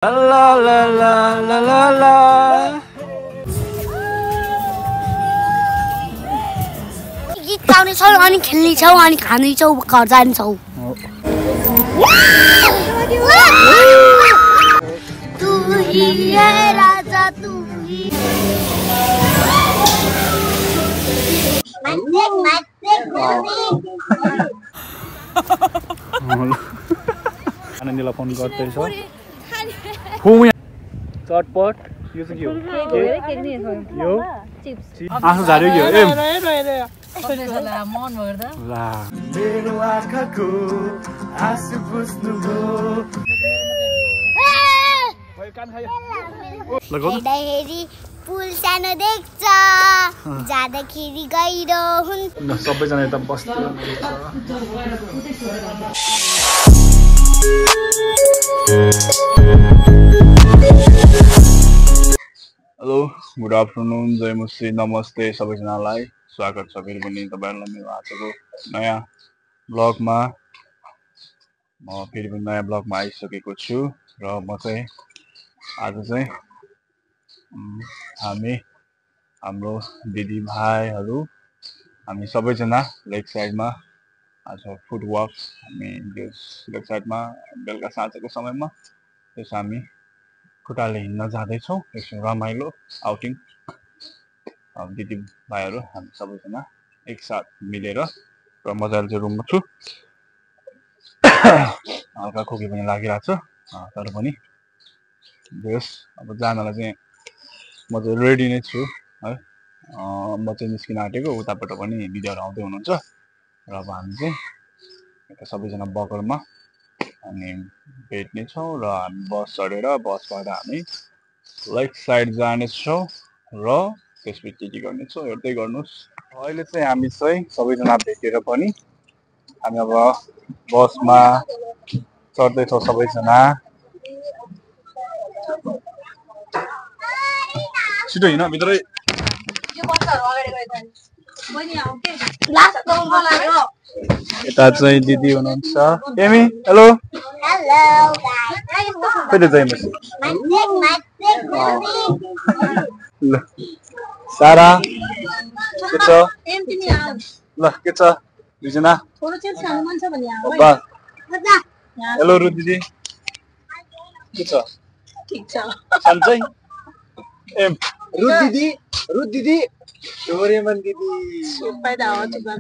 La la la la la la. गीत गाउने छौ अनि खेल्ने छौ अनि खाने छौ घर जाने छौ तू ही है राजा तू ही आनन्दीलाई फोन गर्दैछ फुम चटपट यो चाहिँ के हो यो आँसु झार्यो के हो ए मन गर्दा ला मेरो आँखाको आँसु बुझ्नु भो हेर्दाखेरि पुल सानो देख्छ जाँदाखेरि गहिरो हुन्छ सबैजना यता बस्छ हेलो गुड आफ्टरनुन जय मुसी नमस्ते सबैजनालाई स्वागत छ फेरि पनि तपाईहरुलाई मेरो आजको नयाँ ब्लगमा म फेरि पनि नयाँ ब्लगमा आइसकेको छु र म चाहिँ आज चाहिँ हाम्रो दिदी भाइहरु हामी सबैजना लेक साइडमा आज फुड वक हामी लेक साइडमा बेलुका साँझको समयमा त्यसो हामी खुट्टाले हिँड्न जाँदैछौँ एकछिन रमाइलो आउटिङ दिदी भाइहरु हामी सबैजना एकसाथ मिलेर र मजाले चाहिँ रुममा छु हल्का खोकी पनि लागिरहेछ तर पनि बेस अब जानलाई चाहिँ म चाहिँ रेडी नै छु है म चाहिँ निस्किन आँटेको उताबाट पनि दिदीहरु आउँदै हुनुहुन्छ र अब हामी चाहिँ यता सबैजना बगरमा अनि भेट्ने छौं र हामी बस चढेर बसबाट हामी लेक साइड जाने छौं र त्यसपछि के गर्ने छौं हेर्दै गर्नुस् अहिले चाहिँ हामी चाहिँ सबैजना भेटेर पनि हामी अब बसमा चढ्दै छौं सबैजना छिटो हिँड भित्रै यो बसहरु अगाडि गइदैन बनी आउ के लास्ट टर्ममा लाग्यो यता चाहिँ दिदी हुनुहुन्छ एमी हेलो हेलो गाइस कहिले चाहिँ ल सारा के छ एम पनि आउ ल के छ दुईजना थोरो चाहिँ सानो मन छ भने आउ बा हेलो रु दिदी के छ ठीक छ सन्चै एम रु दिदी डोरेमन दिदी पैदा हो चुका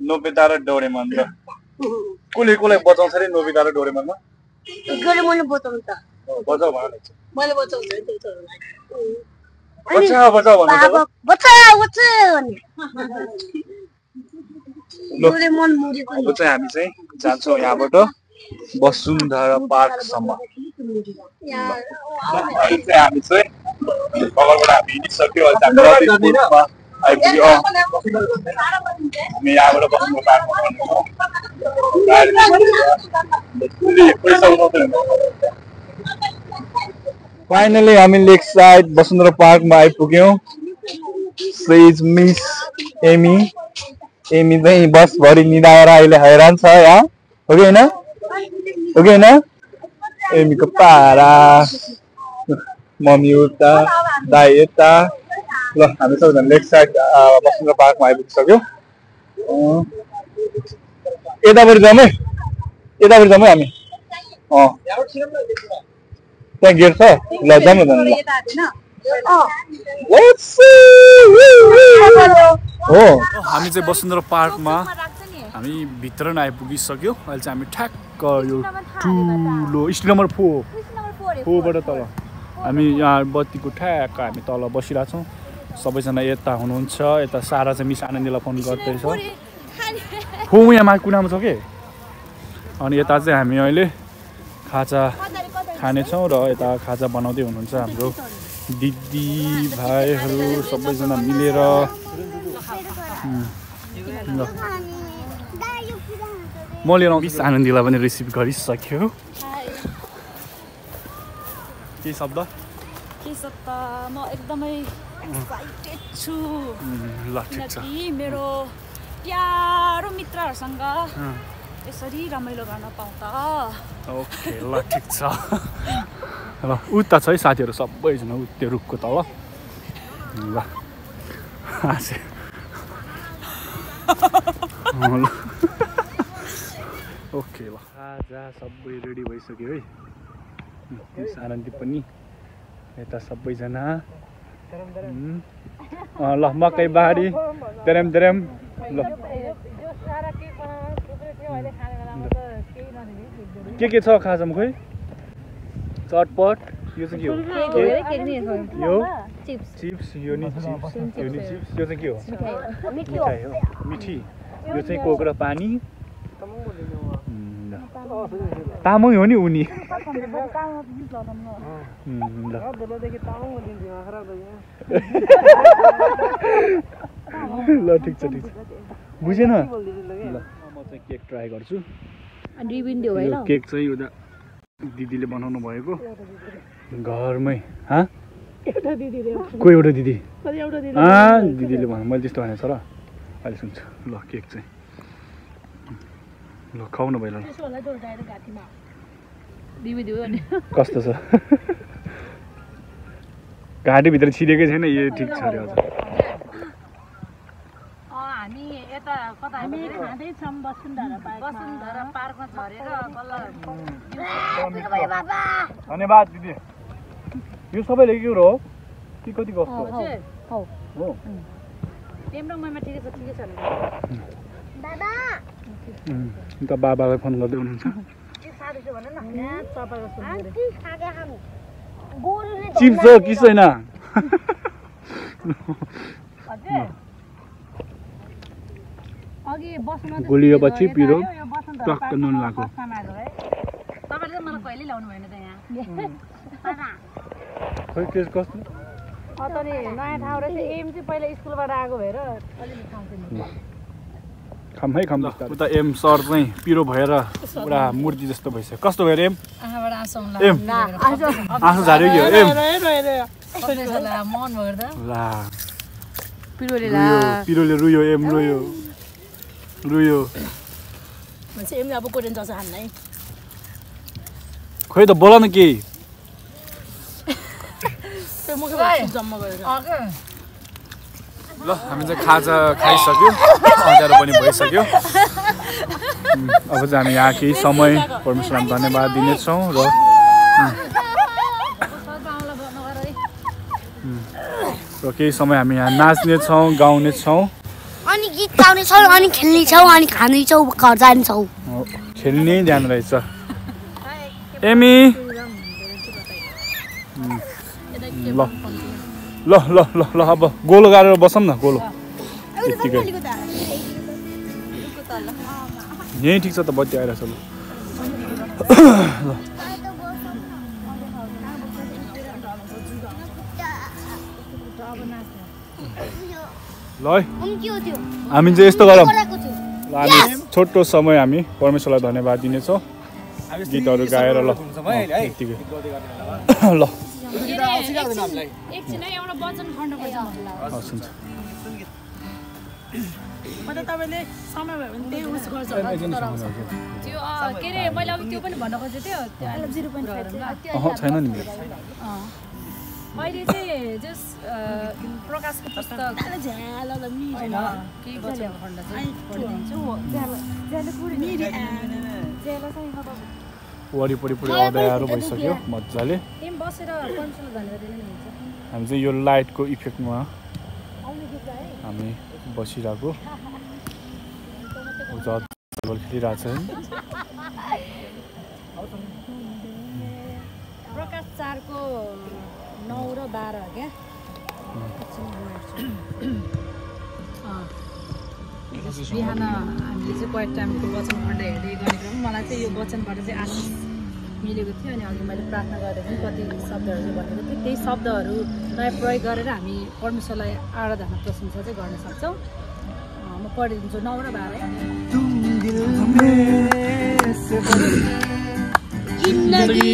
नोबिता र डोरेमन र कसले बचाउँछ रे नोबिता र डोरेमनमा डोरेमनले बचाउँछ त बचाउ भन मैले बचाउँछु बचाउ भन डोरेमन मुरेको अब चाहिँ हामी चाहिँ जान्छौं यहाँबाट वसुन्धरा पार्कसम्म हामी चाहिँ बगलबाट हामी हिँडिसक्यो हामी यहाँबाट वसुन्धरा फाइनली हामी लेक साइड वसुन्धरा पार्कमा आइपुग्यौं सेज मिस एमी चाहिँ बस भरि निदाएर अहिले हैरान छ यहाँ हो कि हैन एमीको पारा मम्मी उता दाइ यता ल हामी सबैजना लेक साइड वसुन्धरा पार्कमा आइपुगिसक्यौं यताबाट जाउँ है हामी त्यहाँ गेट छ ल जाउँ न हो हामी चाहिँ वसुन्धरा पार्कमा हामी भित्र नै आइपुगिसक्यो अहिले चाहिँ हामी ठ्याक्क यो ठुलो स्ट्रिट नम्बर 4 बाट तल हामी यहाँ बत्तीको ठ्याक्क हामी तल बसिरहेको छौँ सबैजना यता हुनुहुन्छ यता सारा चाहिँ मिस आनन्दीलाई फोन गर्दैछ फो यहाँ कुनामा छ के अनि यता चाहिँ हामी अहिले खाजा खानेछौँ र यता खाजा बनाउँदै हुनुहुन्छ हाम्रो दिदी भाइहरू सबैजना मिलेर म लिएर मिस आनन्दीलाई पनि रिसिभ गरिसक्यो के शब्द म एकदमै एक्साइटेड छु ल ठीक छ मेरो प्यारो मित्रहरूसँग यसरी रमाइलो गर्न पाउँदा ओके ल ठिक छ ल उता छ है साथीहरू सबैजना त्यो रुखको तल ल ओके ल खाजा सबै रेडी भइसक्यो है सारन्ती पनि यता सबैजना ल मकै बारी तेरेम तेरेम ल के छ खाजामा खोइ चटपट यो चाहिँ के हो यो चिप्स यो नि चिप्स यो चाहिँ के हो मिठाई हो मिठी यो चाहिँ कोक र पानी तामाङ हो नि उनी ल ठिक छ बुझेन ल म चाहिँ केक ट्राई गर्छु यो केक चाहिँ एउटा दिदीले बनाउनु भएको घरमै को एउटा दिदी दिदीले भन्नु मैले त्यस्तो भनेको छ र अहिले सुन्छु ल केक चाहिँ ल खुवाउनु भयो ल कस्तो छ घाँटीभित्र छिरेकै छैन यो ठिक छ अरे हजुर हामी यता कता हामी खाँदैछौँ वसुन्धरा पार्कमा झरेर धन्यवाद दिदी यो सबैले के हो कि कति कस्तो हो तेम्रो ममा ठिकै छ बाबा त बाबालाई फोन गर्दै हुनुहुन्छ चिप्स हो कि छैन गुलियोपछि पिरो टक्क नुन लगाएको तपाईँले मलाई कहिले ल्याउनु भएन त यहाँ खोइ टेस्ट कस्तो नयाँ ठाउँ रहेछ एम चाहिँ पहिला स्कुलबाट आएको भएर अलिअलि खाउँछु नि खाम है खाम उता एम सर चाहिँ पिरो भएर पुरा मूर्ति जस्तो भइसक्यो कस्तो भएर एम एम आँसु झार्यो कि एम ला पिरोले रुयो एम रोयो रुयो अब कोरियन चल्छ हान्नै खोइ त बोला न केही ल हामी चाहिँ खाजा खाइसक्यो अँध्यारो पनि भइसक्यो अब चाहिँ हामी यहाँ केही समय परमेश्वरलाई धन्यवाद दिनेछौँ र केही समय हामी यहाँ नाच्नेछौँ गाउनेछौँ अनि गीत गाउनेछौँ अनि खेल्नेछौँ अनि खानेछौँ घर जानेछौँ खेल्ने ध्यान रहेछ एमी ल ल ल ल ल अब गोलो गाडेर बसौँ न गोलो यत्तिकै यहीँ ठिक छ त बत्ती आइरहेछ ल ल है हामी चाहिँ यस्तो गरौँ ल हामी छोटो समय हामी परमेश्वरलाई धन्यवाद दिनेछौँ गीतहरू गाएर ल यत्तिकै ल एकछिन एउटा वचन खण्डको हस् हुन्छ तपाईँले समय भयो भने त्यही उस गर्छ त्यो के अरे मैले अब त्यो पनि भन्न खोजेको थियो छैन नि मेरो अहिले चाहिँ जस्ट प्रकाशको पुस्तक केही वचन खण्ड चाहिँ पढिदिन्छु वरिपरि पुरै अँध्यारो भइसक्यो मजाले बसेर हामी चाहिँ यो लाइटको इफेक्टमा हामी बसिरहेको खेलिरहेको छ प्रकाश 4 को 9 र 12 क्या बिहान हामीले चाहिँ क्वाइट टाइमको वचन खण्ड हेर्दै गरेको मलाई चाहिँ यो वचनबाट चाहिँ आशिष मिलेको थियो अनि अघि मैले प्रार्थना गर्दा पनि कति शब्दहरू चाहिँ भनेको थिएँ त्यही शब्दहरूलाई प्रयोग गरेर हामी परमेश्वरलाई आराधना प्रशंसा चाहिँ गर्न सक्छौँ म पढिदिन्छु 9 र 12 जिंदगी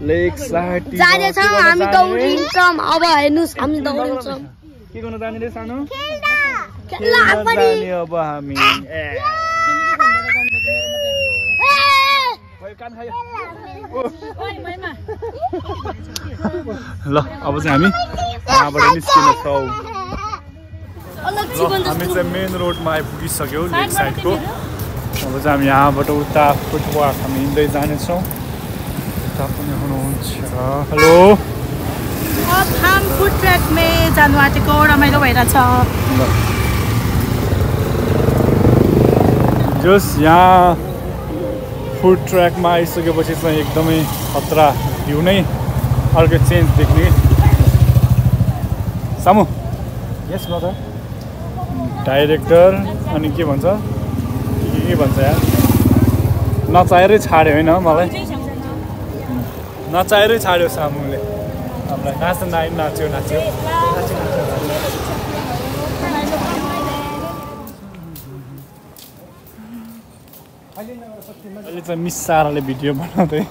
लेक साइड जानेछौँ हामी दौडिन्छौँ अब हेर्नुस् हामी दौडिन्छौँ के गर्न जाने रे सानो खेल्न पनि जाने अब हामी ल अब चाहिँ हामी यहाँबाट निस्किनेछौँ हामी चाहिँ मेन रोडमा आइपुगिसक्यौँ लेक साइडको अब चाहिँ हामी यहाँबाट उता फुटपाथ हामी हिँड्दै जानेछौँ उता पनि हुनुहुन्छ हेलो अब हम फुड ट्र्याकमै जानु आँटेको रमाइलो भइरहेछ जस यहाँ फुड ट्र्याकमा आइसकेपछि चाहिँ एकदमै खतरा भ्यू नै अर्को चेन्ज देख्ने सामु यस म त डाइरेक्टर अनि के भन्छ के भन्छ यार नचाहेरै छाड्यो होइन मलाई नचाहेरै छाड्यो सामुले हामीलाई नाच्यो अहिले चाहिँ मिस साराले भिडियो बनाउँदै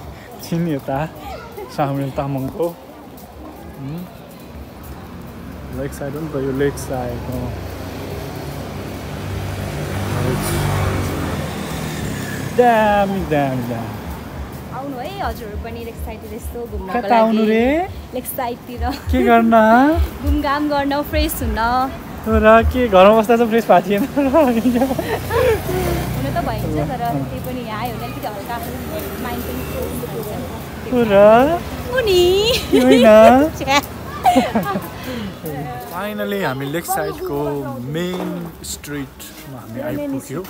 छिन् यता सामुएल तामाङको लेक साइड हो नि त यो लेक साइड दामी आउनु है हजुरहरू पनि लेक साइडतिर यस्तो घुम्नको कता आउनु रे लेक साइडतिर के गर्न घुमघाम गर्न फ्रेस हुन र के घरमा बस्दा चाहिँ फ्रेस भएको थिएन हुन त भइन्छ तर त्यही पनि यहाँ आयो भने अलिकति हल्का माइन्ड पनि फाइनली हामी लेक साइडको मेन स्ट्रिटमा हामी आइपुग्यौँ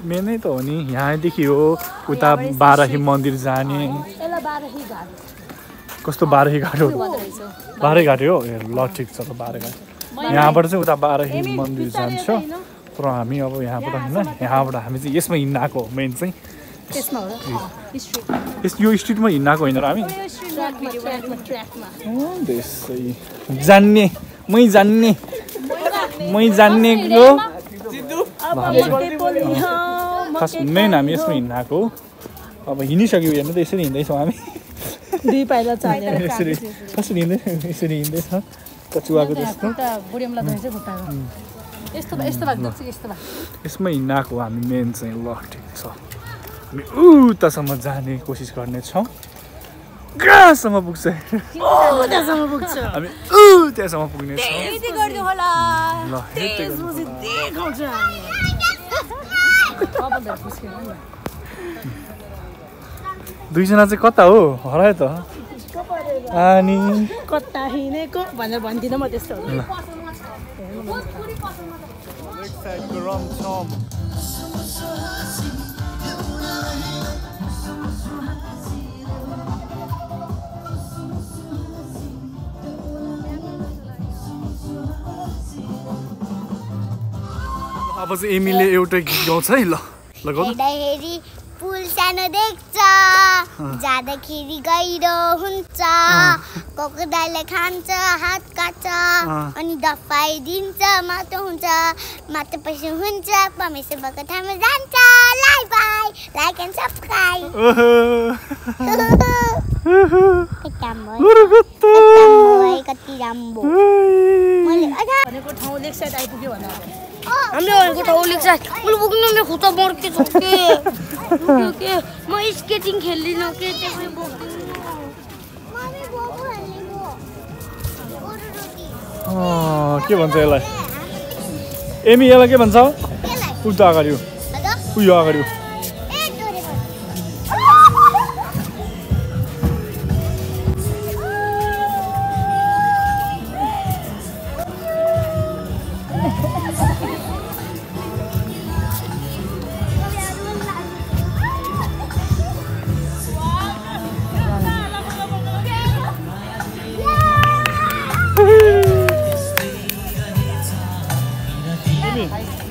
मेनै त हो नि यहाँदेखि हो उता बाराही मन्दिर जाने कस्तो बाराही घाट हो बाह्रै घाट हो ए ल ठिक छ त बाह्रै घाट यहाँबाट चाहिँ उता बाराही मन्दिर जान्छ तर हामी अब यहाँबाट होइन यहाँबाट हामी चाहिँ यसमा हिँड्न आएको हो मेन चाहिँ यो स्ट्रिटमा हिँड्न आएको होइन र हामी जान्ने मै जान्नेको खास मेन हामी यसमा हिँड्न आएको अब हिँडिसक्यो हेर्नु त यसरी हिँड्दैछौँ हामी दुई पाइला चालेर यसरी कसरी यसरी हिँड्दैछ कचुवाको जस्तो यसमा हिँड्न आएको हामी मेन चाहिँ ल ठिक छ हामी उतासम्म जाने कोसिस गर्नेछौँ कहाँसम्म पुग्छ हामी त्यहाँसम्म पुग्नेछौँ दुईजना चाहिँ कता हो हरायो त अनि कता हिँडेको भनेर भन्दिनँ म त्यस्तो अब चाहिँ एमीले एउटा गीत गाउँछ है ल लगाउनु हेर्दाखेरि पुल सानो देख्छ जाँदाखेरि गहिरो हुन्छ कोकोदाले खान्छ हात काट्छ अनि दफाइदिन्छ माटो हुन्छ माटो पछि हुन्छ परमेश्वर भएको ठाउँमा जान्छ लाइ बाई लाइक एन्ड सब्सक्राइब कति राम्रो भनेको ठाउँ लेक साइड आइपुग्यो भने हामीले भनेको ठाउँ लेक साइड मैले पुग्नु मेरो खुट्टा मर्के छ के म स्केटिङ खेल्दिनँ के त्यसले के भन्छ यसलाई एमी यसलाई के भन्छ उता अगाडि उयो अगाडि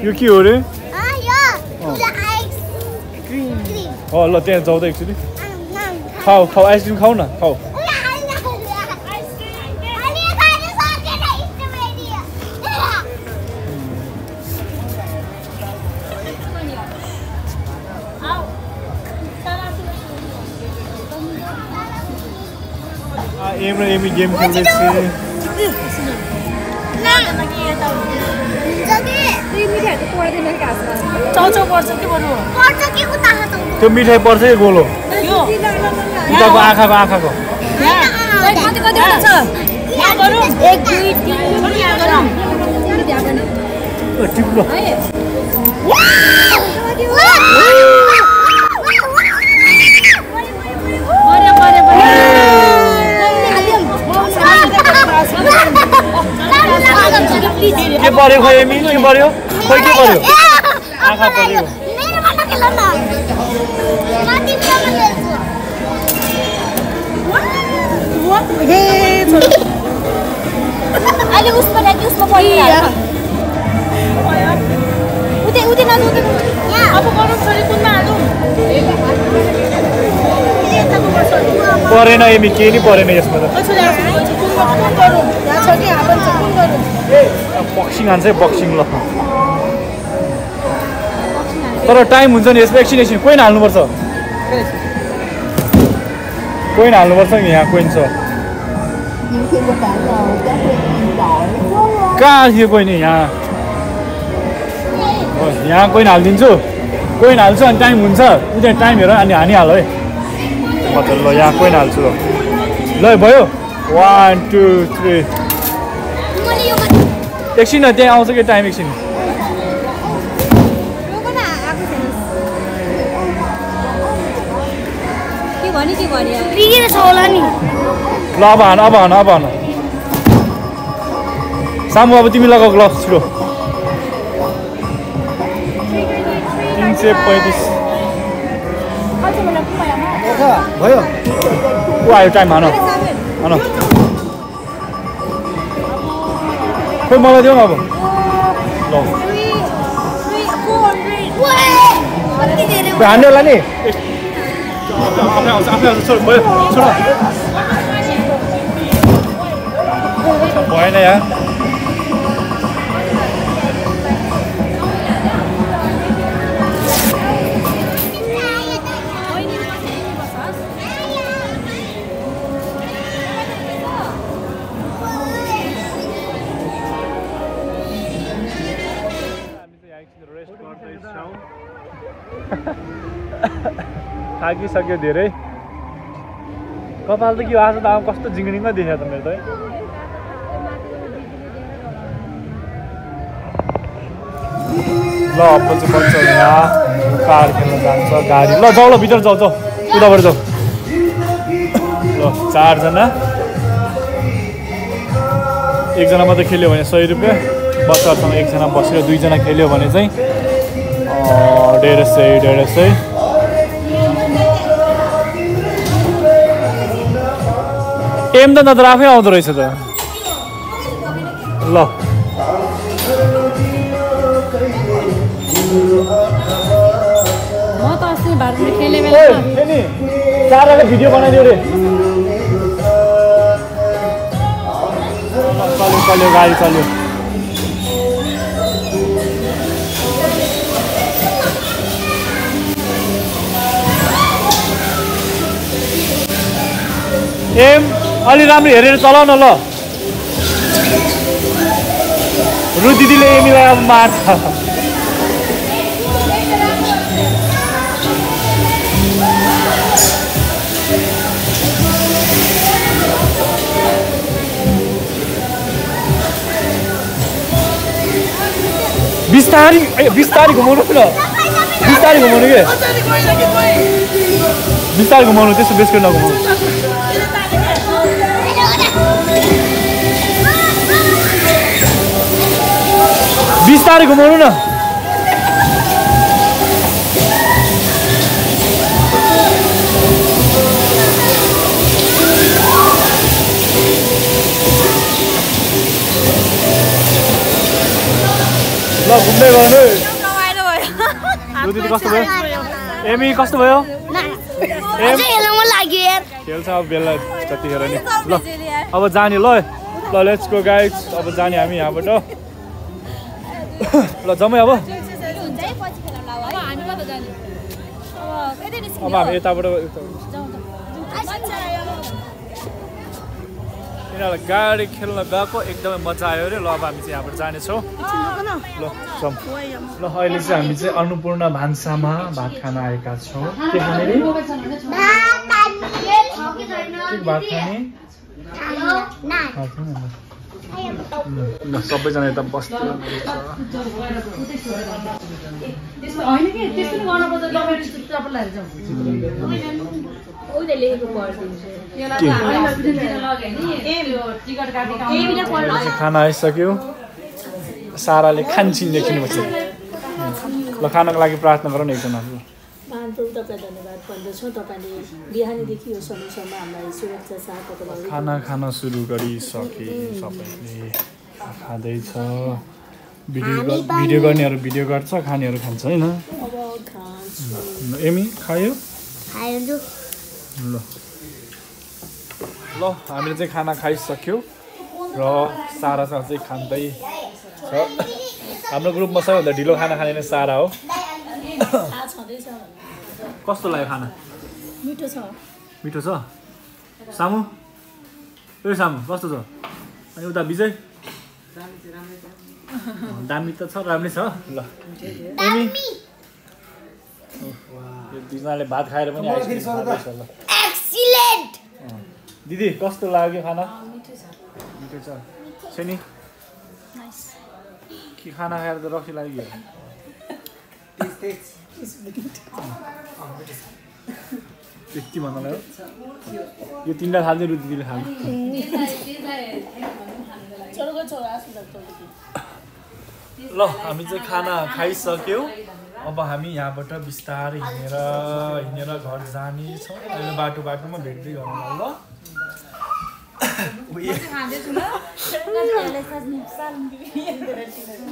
यो के हो रे ल त्यहाँ जाउँदा एकचोटि खाऊ आइसक्रिम खाऊ न खाऊ एम र एमी गेम खेल्दैछ त्यो मिठाई पर्छ कि गोलो उताको आँखाको टिप्लो के पर्यो खोइ एमी के पर्यो खोइ के पर्यो आँखा पर्यो अहिले उसमा राखी उसमा परिहाल्छ उतै नजाऊ अब गरौँ छोरी कुनमा हालौँ परेन एमी के नि परेन यसमा त बक्सिङ हान्छ बक्सिङ ल तर टाइम हुन्छ नि यसमा एकछिन कोइन हाल्नुपर्छ नि यहाँ कोइन छ कहाँ थियो कोइन यहाँ कोइन हालिदिन्छु कोइन हाल्छु अनि टाइम हुन्छ उता टाइम हेर अनि हानिहाल है मतलब ल यहाँ कोइन हाल्छु ल भयो 1 2 3 एकछिन त्यहाँ आउँछ कि टाइम एकछिन ल अब हान सामु अब तिमी लगाऊ ग्लोभ्स छिटो 335 भयो ऊ आयो टाइम हान खोइ मलाई देऊ न अब ल हान्ने होला नि भएन यार थाकिसक्यो धेरै कपाल त के आज त अब कस्तो जिङ्गिङ देख्यो त मेरो त ल पछि बन्छ यहाँ कार खेल्न जान्छ गाडी ल जाऊ ल भित्र जाऊ उताबाट जाऊ ल 4 जना एकजना मात्रै खेल्यो भने 100 रुपियाँ बच्चाहरूसँग एकजना बसेर 2 जना खेल्यो भने चाहिँ 150 एम त नत्र आफै आउँदो रहेछ त ल म त अस्ति भारतमा खेले बेला चारले भिडियो बनाइदियो रे चल्यो गाडी चल्यो एम अलि राम्रो हेरेर चलाउ न ल रु दिदीले एमीलाई अब मार्छ बिस्तारी घुमाउनु न बिस्तारी घुमाउनु के बिस्तारी घुमाउनु त्यस्तो बेसको नघुमाउनु बिस्तारै घुमाउनु न ल घुम्दै गर्नु दिदी कस्तो भयो एमी कस्तो भयो खेल्छ अब बेला जतिखेर नि ल अब जाने ल लेट्स गो गाइज अब जाने हामी यहाँबाट ल जम्मै अब हामी यताबाट यिनीहरूलाई गाडी खेल्न गएको एकदमै मजा आयो अरे। ल अब हामी चाहिँ यहाँबाट जानेछौँ। ल जाउँ। ल अहिले चाहिँ हामी चाहिँ अन्नपूर्ण भान्सामा भात खान आएका छौँ। के खाने रे? भात खाने? ल सबैजना यता बस्नु खाना आइसक्यो। साराले खान्छिन लेखिनुपर्छ। ल खानको लागि प्रार्थना गर न एकजना। महाप्रभु तपाईँलाई धन्यवाद भन्दछौँ। तपाईँले बिहानीदेखि यो समयसम्म हामीलाई सुरक्षा साथ खाना खान सुरु गरिसके सबैले खाँदैछ। भिडियो गर्नेहरू भिडियो गर्छ, खानेहरू खान्छ होइन। एमी खायो? ल हामीले चाहिँ खाना खाइसक्यौँ र सारासँग चाहिँ खाँदै छ। हाम्रो ग्रुपमा सबैभन्दा ढिलो खाना खाने नै सारा हो। कस्तो लाग्यो खाना? मिठो छ। मिठो छ? सामु ए सामु कस्तो छ? अनि उता विजय? दामी त छ, राम्रै छ। ल एमी दुईजनाले भात खाएर पनि आइसक्रिम खाँदैछ। ल एक्सिलेन्ट। दिदी कस्तो लाग्यो खाना? मिठो छ। सेनी के खाना खाएर त रक्सी लाग्यो? यति भन्नलाई यो तिनवटा थाल्दै रु दिदीले खानु। ल हामी चाहिँ खाना खाइसक्यौँ। अब हामी यहाँबाट बिस्तारै हिँडेर घर जानेछौँ। अहिले बाटोमा भेट्दै गर्नु ल।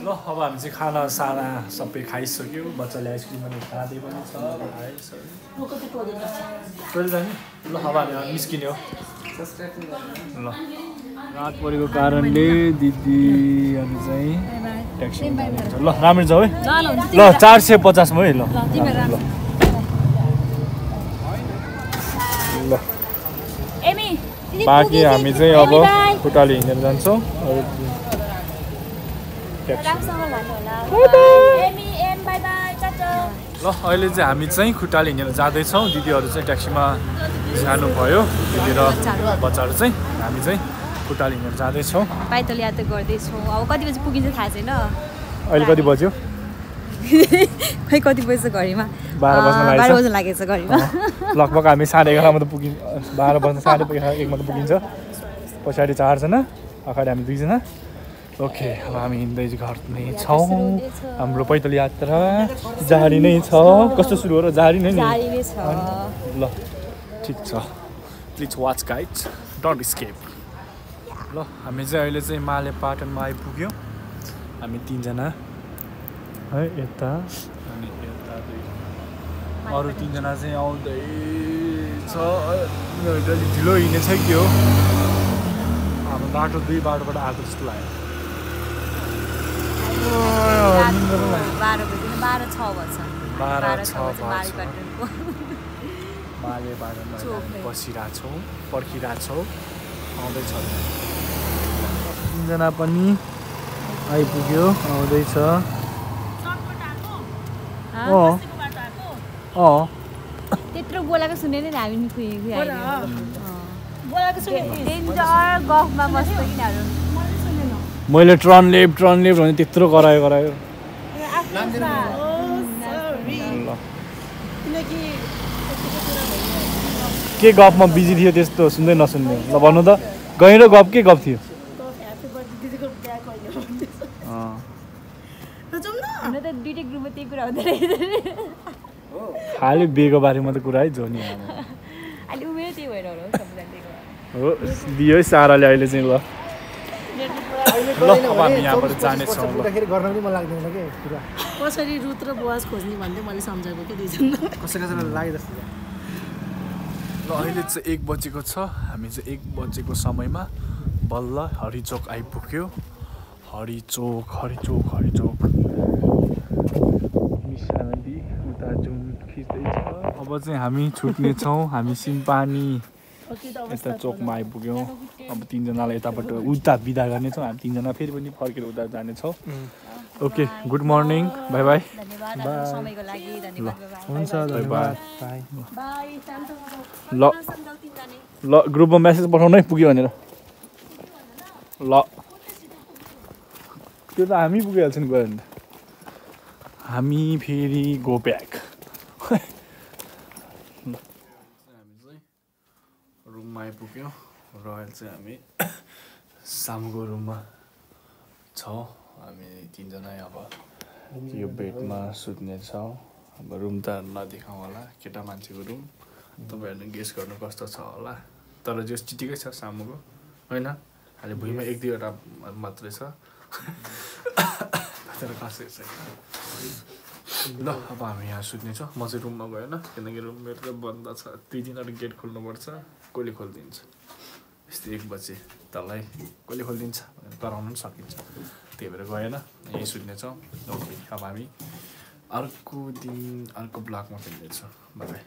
ल अब हामी चाहिँ खाना साना सबै खाइसक्यौँ। बच्चाले आइसक्रिम पनि खाँदै पनि छ। ल अब हामी निस्किने हो। ल रात परेको कारणले दिदीहरू चाहिँ ट्याक्सीमा जानुहुन्छ। ल राम्रै जाऊ है। ल 450 मा है। ल ल बाँकी हामी चाहिँ अब खुट्टाले हिँडेर जान्छौँ। ल अहिले चाहिँ हामी चाहिँ खुट्टाले हिँडेर जाँदैछौँ। दिदीहरू चाहिँ ट्याक्सीमा जानुभयो। दिदी र बच्चाहरू चाहिँ हामी चाहिँ खुट्टाले हिँडेर जाँदैछौँ। पैदल यात्रा गर्दैछौँ। अब कति बजी पुगिन्छ थाहा छैन। अहिले कति बज्यो? खै कति बज्छ घडीमा? 12 बज्न लागेको छ घडीमा। लगभग हामी 11:30 त पुगिन्छ। 12 बज्न 1:30 मा त पुगिन्छ। पछाडि 4 जना, अगाडि हामी 2 जना। ओके अब हामी हिँड्दै घर नै छौँ। हाम्रो पैदल यात्रा जारी नै छ। कस्तो सुरु हो र? जारी नै छ। ल ठिक छ। Please watch guides, don't escape. ल हामी चाहिँ अहिले चाहिँ मालेपाटनमा आइपुग्यौँ। हामी 3 जना है यता, अनि यता 2 अरू 3 जना चाहिँ आउँदैछ। अलिक ढिलो हिँडेछ कि हो। हाम्रो बाटो 2 बाटोबाट आएको जस्तो लाग्यो। 12:06 मालेपाटनमा बसिरहेछौँ, पर्खिरहेछौँ, आउँदैछ। 3 जना पनि आइपुग्यो, आउँदैछ। त्यत्रो बोलाएको सुनेर नि हामी गफमा बस्छ किन। मैले टर्न लेफ्ट भने त्यत्रो करायो। के गफमा बिजी थियो त्यस्तो सुन्दै नसुन्ने? ल भन्नु त, गहिरो गफ के गफ थियो? खालि बेको बारेमा त कुरा है जोनी हो। दियो है साराले अहिले चाहिँ। ल अब हामी यहाँबाट जानेछौँ। गर्न पनि मन लाग्दैन के कुरा। कसरी रुत र बुवास खोज्ने भन्दै मैले सम्झाएको कि दुईजना कसैलाई लागे जस्तो। ल अहिले चाहिँ 1 बजेको छ। हामी चाहिँ 1 बजेको समयमा बल्ल हरिचोक आइपुग्यो। हरिचोक मिसा नदी उता जुन खिच्दैछ। अब चाहिँ हामी छुट्ने छौँ। हामी सिम्पानी यता चोकमा आइपुग्यौँ अब तिनजनालाई यताबाट उता बिदा गर्नेछौँ हामी तिनजना फेरि पनि फर्केर उता जानेछौँ okay good morning by by समयको लागि धन्यवाद हुन्छ धन्यवाद बाई ल ल ग्रुपमा मेसेज पठाउनु है पुग्यो भनेर ल त्यो त हामी पुगिहाल्छ नि गयो भने त हामी फेरि गो ब्याक हामी चाहिँ रुममा आइपुग्यौँ र अहिले चाहिँ हामी सामुको रुममा छौँ हामी तिनजना अब यो बेडमा सुत्नेछौँ अब रुम त नदेखाउँ होला केटा मान्छेको रुम तपाईँहरूले गेस गर्नु कस्तो छ होला तर जो चिटिकै छ सामुको होइन अहिले भुइँमा 1-2वटा मात्रै छ तर कसै छैन ल अब हामी यहाँ सुत्नेछौँ म चाहिँ रुममा गएन किनकि रुम मेरो त बन्द छ 3 दिनहरू गेट खोल्नुपर्छ कसले खोलिदिन्छ यस्तै 1 बजे तँलाई कसले खोलिदिन्छ कराउनु पनि सकिन्छ त्यही भएर गएन यहीँ सुत्नेछौँ ओके अब हामी अर्को दिन अर्को ब्लगमा भेट्नेछौँ बाई